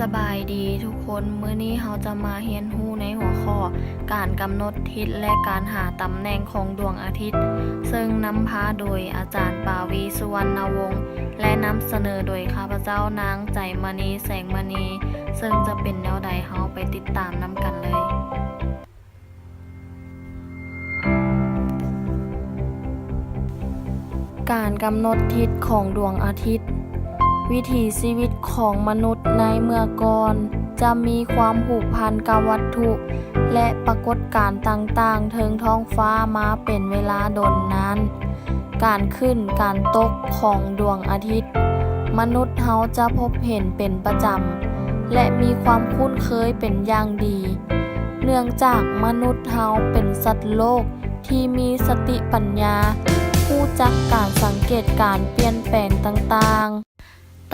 ສະບາຍດີທຸກຄົນ, ມື້ນີ້ເຮົາຈະມາຮຽນຮູ້ໃນຫົວຂໍ້ການກຳນົດທິດ ແລະ ການຫາຕຳແໜ່ງຂອງດວງອາທິດ, ເຊິ່ງນຳພາໂດຍອາຈານ ປາວີ ສຸວັນນະວົງ ແລະ ນຳສະເໜີໂດຍຂ້າພະເຈົ້າ ນາງ ໃຈມະນີ ແສງມະນີ, ເຊິ່ງຈະເປັນແນວໃດ ເຮົາໄປຕິດຕາມນຳກັນເລີຍ. ການກຳນົດທິດຂອງດວງອາທິດ. ວິຖີຊີວິດຂອງມະນຸດໃນເມື່ອກ່ອນຈະມີຄວາມຜູກພັນກັບວັດຖຸ ແລະ ປາກົດການຕ່າງໆເທິງທ້ອງຟ້າມາເປັນເວລາດົນນານ. ການຂຶ້ນການຕົກຂອງດວງອາທິດ ມະນຸດເຮົາຈະພົບເຫັນເປັນປະຈຳ ແລະ ມີຄວາມຄຸ້ນເຄີຍເປັນຢ່າງດີ, ເນື່ອງຈາກມະນຸດເຮົາເປັນສັດໂລກທີ່ມີສະຕິປັນຍາ, ຮູ້ຈັກການສັງເກດການປ່ຽນແປງຕ່າງໆ.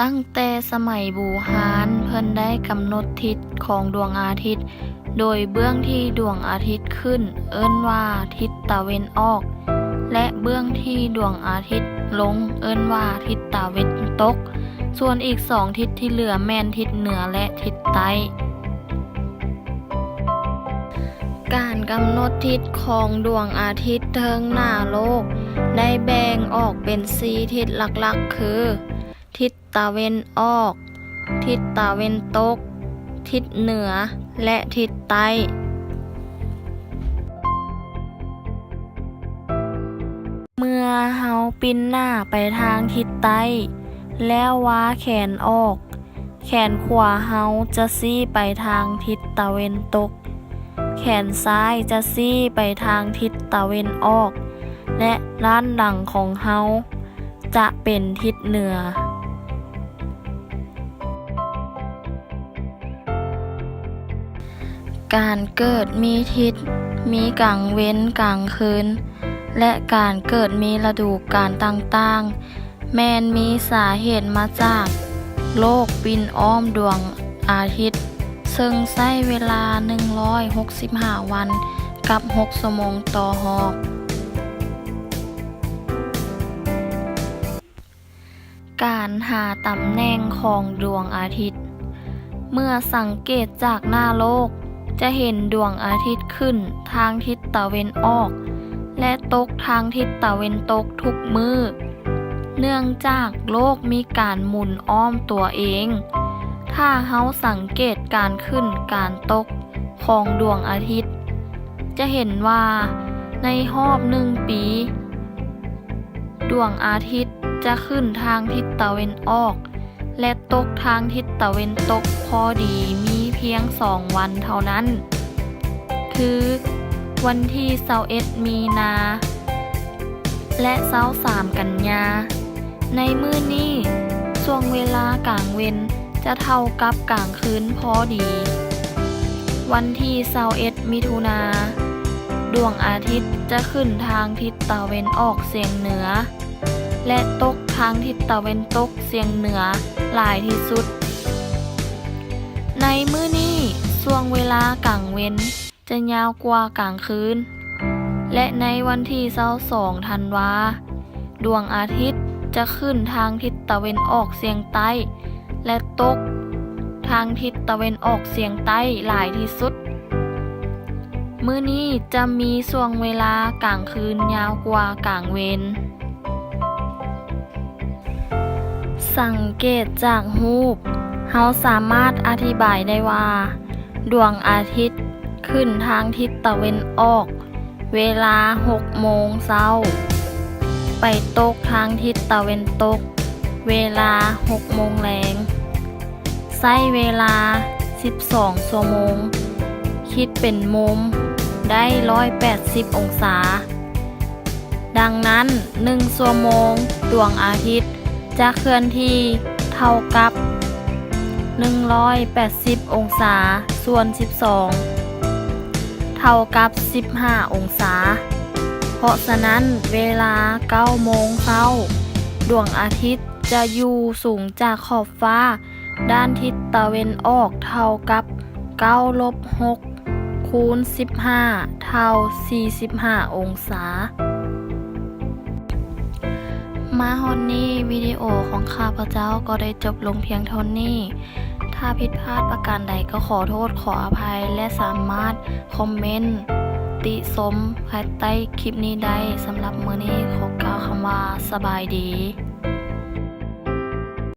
ຕັ້ງແຕ່ສະໄໝບູຮານ, ເພິ່ນໄດ້ກຳນົດທິດຂອງດວງອາທິດ ໂດຍເບື້ອງທີ່ດວງອາທິດຂຶ້ນເອີ້ນວ່າທິດຕາເວັນອອກ ແລະ ເບື້ອງທີ່ດວງອາທິດລົງເອີ້ນວ່າທິດຕາເວັນຕົກ, ສ່ວນອີກສອງທິດທີ່ເຫຼືອແມ່ນທິດເໜືອ ແລະ ທິດໃຕ້. ການກຳນົດທິດຂອງດວງອາທິດເທິງໜ້າໂລກໄດ້ແບ່ງອອກເປັນສີ່ທິດຫຼັກໆ ຄື ທິດຕາເວັນອອກ, ທິດຕາເວັນຕົກ, ທິດເໜືອ ແລະ ທິດໃຕ້. ເມື່ອເຮົາປິ່ນໜ້າໄປທາງທິດໃຕ້ ແລ້ວວາແຂນອອກ, ແຂນຂວາເຮົາຈະຊີ້ໄປທາງທິດຕາເວັນຕົກ, ແຂນຊ້າຍຈະຊີ້ໄປທາງທິດຕາເວັນອອກ ແລະ ດ້ານຫຼັງຂອງເຮົາ ຈະເປັນທິດເໜືອ. ການເກີດມີທິດ, ມີກາງເວັນກາງຄືນ ແລະ ການເກີດມີລະດູການຕ່າງໆ ແມ່ນມີສາເຫດມາຈາກໂລກປິ່ນອ້ອມດວງອາທິດ ເຊິ່ງໃຊ້ເວລາໜຶ່ງຮ້ອຍຫົກສິບຫ້າວັນກັບຫົກຊົ່ວໂມງຕໍ່ຮອບ. ການຫາຕຳແໜ່ງຂອງດວງອາທິດ. ເມື່ອສັງເກດຈາກໜ້າໂລກ ຈະເຫັນດວງອາທິດຂຶ້ນທາງທິດຕາເວັນອອກ ແລະ ຕົກທາງທິດຕາເວັນຕົກທຸກມື້. ເນື່ອງຈາກໂລກມີການໝູນອ້ອມຕົວເອງ, ຖ້າເຮົາສັງເກດການຂຶ້ນການຕົກຂອງດວງອາທິດ ຈະເຫັນວ່າໃນຮອບໜຶ່ງປີ ດວງອາທິດຈະຂຶ້ນທາງທິດຕາເວັນອອກ ແລະ ຕົກທາງທິດຕາເວັນຕົກພໍດີມີພຽງສອງວັນເທົ່ານັ້ນ ຄື ວັນທີຊາວເອັດມີນາ ແລະ ຊາວສາມກັນຍາ. ໃນມື້ນີ້ ຊ່ວງເວລາກາງເວັນຈະເທົ່າກັບກາງຄືນພໍດີ. ວັນທີຊາວເອັດມິຖຸນາ, ດວງອາທິດຈະຂຶ້ນທາງທິດຕາເວັນອອກສຽງເໜືອ ແລະ ຕົກທາງທິດຕາເວັນຕົກສຽງເໜືອຫຼາຍທີ່ສຸດ. ໃນມື້ນີ້ ຊ່ວງເວລາກາງເວັນຈະຍາວກວ່າກາງຄືນ ແລະ ໃນວັນທີຊາວສອງທັນວາ, ດວງອາທິດຈະຂຶ້ນທາງທິດຕາເວັນອອກສຽງໃຕ້ ແລະ ຕົກທາງທິດຕາເວັນອອກສຽງໃຕ້ຫຼາຍທີ່ສຸດ. ມື້ນີ້ຈະມີຊ່ວງເວລາກາງຄືນຍາວກວ່າກາງເວັນ. ສັງເກດຈາກຮູບ, ເຮົາສາມາດອະທິບາຍໄດ້ວ່າ ດວງອາທິດຂຶ້ນທາງທິດຕາເວັນອອກ ເວລາຫົກໂມງເຊົ້າ, ໄປຕົກທາງທິດຕາເວັນຕົກເວລາຫົກໂມງແລງ, ໃຊ້ເວລາສິບສອງຊົ່ວໂມງ, ຄິດເປັນມຸມໄດ້ຮ້ອຍແປດສິບອົງສາ. ດັ່ງນັ້ນ, ໜຶ່ງຊົ່ວໂມງ ດວງອາທິດຈະເຄື່ອນທີ່ເທົ່າກັບໜຶ່ງຮ້ອຍແປດສິບອົງສາ ສ່ວນສິບສອງ ເທົ່າກັບສິບຫ້າອົງສາ. ເພາະສະນັ້ນ, ເວລາເກົ້າໂມງເຊົ້າ, ດວງອາທິດຈະຢູ່ສູງຈາກຂອບຟ້າດ້ານທິດຕາເວັນອອກເທົ່າກັບເກົ້າລົບຫົກ ຄູນສິບຫ້າ ເທົ່າສີ່ສິບຫ້າອົງສາ. ມາຮອດນີ້, ວິດີໂອຂອງຂ້າພະເຈົ້າກໍໄດ້ຈົບລົງພຽງເທົ່ານີ້. ຖ້ ຖ້າຜິດພາດປະການໃດກໍຂໍໂທດຂໍອະໄພ ແລະ ສາມາດຄອມເມັນຕິຊົມພາຍໃຕ້ຄລິບນີ້ໄດ້. ສຳລັບມື້ນີ້ຂໍກ່າວຄຳວ່າສະບາຍດີ.